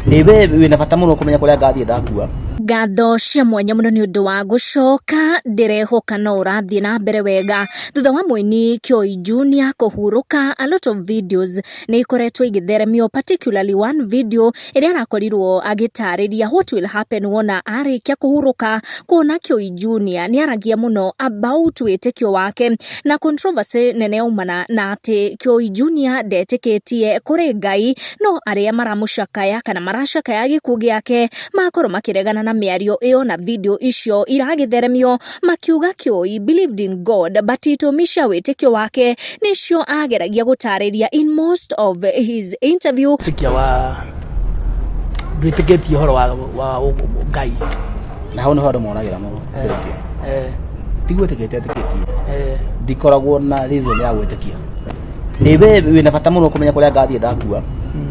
Ĩ we wĩna bata mũno kũmenya kũrĩa ngathiĩ ndakua. Ngatho cia mwanya mũno nĩ ũndũ wa gũcoka, ndĩrehoka no ũrathiĩ na mbere wega. Thutha wa mũini Kĩoi Junior kũhurũka, a lot of videos nĩ ikoretwo igĩtheremio, particularly one video ĩrĩa arakorirwo agĩtarĩria what will happen wona arĩkia kũhurũka. Kuona Kĩoi Junior nĩ aragia mũno about wĩtĩkio wake na controversy nene yaumana na atĩ Kĩoi Junior ndetĩkĩtie kũrĩ Ngai, no arĩa maramũcakaya kana maracakaya gĩkuũ gĩake makorwo makĩregana na mĩario ĩyo na video icio iragĩtheremio, makiuga Kĩoi believed in God but itũmi cia wĩtĩkio wake nĩcio ageragia gũtarĩria in most of his interview. Wĩtĩkia wa ndwĩtĩkĩtie ũhoro wa Ngai. Na hau nĩho andũ monagĩra mũno. Ti gwĩtĩkĩtie etĩkĩtie. Ndikoragwo na reason ya gwĩtĩkia. Ĩ we wĩna bata mũno kũmenya kũrĩa ngathiĩ ndakua.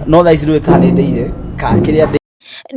No thaa ici ndũĩ kana nĩ ndĩire kana kĩrĩa ndĩ.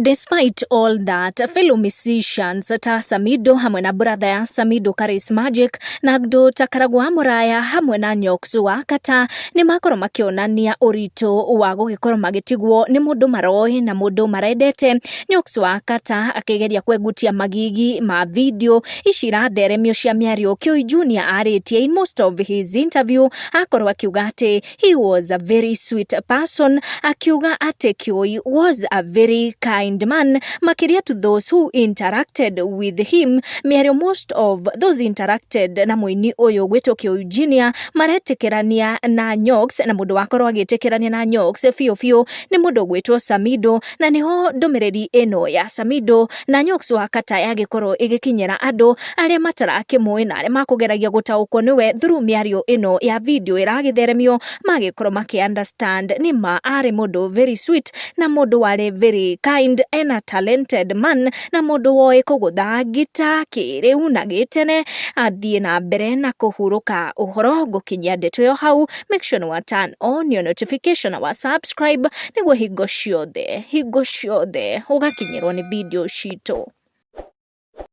Despite all that, fellow musicians ta Samido hamwe na brother ya Samido Karis Magic na andũ ta Karagũ wa Mũraya hamwe na Nyox wa Kata nĩ makorwo makĩonania ũritũ wa gũgĩkorwo magĩtigwo nĩ mũndũ maroĩ na mũndũ marendete. Nyox wa Kata akĩgeria kwengutia magigi ma video ici iratheremio cia mĩario Kĩoi Junior arĩtie in most of his interview, akorwo akiuga atĩ he was a very sweet person, akiuga atĩ Kĩoi was a very kind man, makĩria to those who interacted with him. Mĩario most of those interacted na mũini ũyũ gwĩtwo Kĩoi Junior maretĩkĩrania na Nyox, na mũndũ wakorwo agĩtĩkĩrania na Nyox biũ biũ nĩ mũndũ ũgwĩtwo Samido, na nĩho ndũmĩrĩri ĩno ya Samido na Nyox wa Kata yagĩkorwo ĩgĩkinyĩra andũ arĩa matarakĩmũĩ na arĩa makũgeragia gũtaũkwo nĩwe through mĩario ĩno ya video ĩragĩtheremio, magĩkorwo makĩ understand nĩ ma arĩ mũndũ very sweet na mũndũ warĩ very kind and a talented man na mũndũ woĩ kũgũtha ngita kĩrĩu na gĩtene. Athiĩ na mbere na kũhurũka. Ũhoro ngũkinyia ndeto ĩyo hau. Make sure nĩ wa turn on your notification na wa subscribe nĩguo hingo ciothe, hingo ciothe ũgakinyĩrwo nĩ video citũ.